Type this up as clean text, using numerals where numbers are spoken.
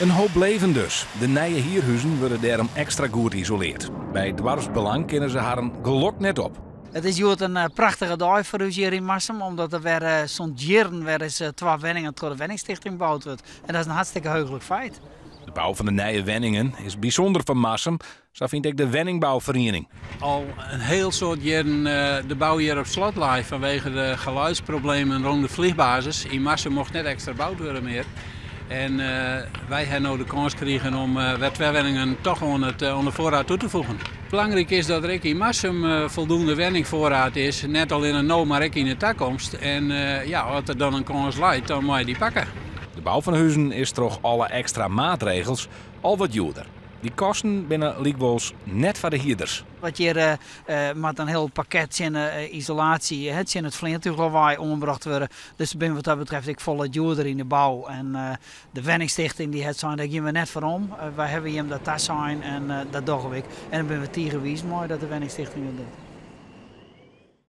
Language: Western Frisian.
In hoop leven dus. De nije hierhuzen wurde dêrom ekstra goed isolearre. By Doarpsbelang kinne se harren gelok net op. It is hjoed in prachtige dei foar ús hjir yn Marsum, omdat der wer sûnt jierren wer ris twa wenningen troch de wenningstichting boud wurdt. En dat is in hartstikke heuglik feit. De bou fan de nije wenningen is bysûnder foar Marsum, sa fynt ek de wenningbouferiening. Al in hiel soad jierren de bou hjir op slot lei fanwege de geluidsproblemen rûn de fleanbasis. Yn Marsum mocht net ekstra boud wurde mear. En wy ha no de kâns krigen om wer twa wenningen toch oan, it, oan de foarried toe te foegen. Belangryk is dat der ek yn Marsum foldoende wenningfoarried is, net allinnich no, mar ek yn de takomst. En ja, as der dan in kâns leit, dan moatte je dy pakke. De bou fan huzen is troch alle ekstra maatregels al wat djoerder. Dy kosten binne lykwols net foar de hierders. Wat hjir moat in hiel pakket tsjin de isolaasje, hè, tsjin it fleantúchlawaai oanbrocht wurde. Dus binne wat dat betreft ek folle djoerder yn de bou. En de wenningstichting dy hat sein, dêr gean we net foar om. Wy hawwe jim dat tasein en dat dogge we ek. En dêr binne we tige wiis mei dat de wenningstichting dat docht.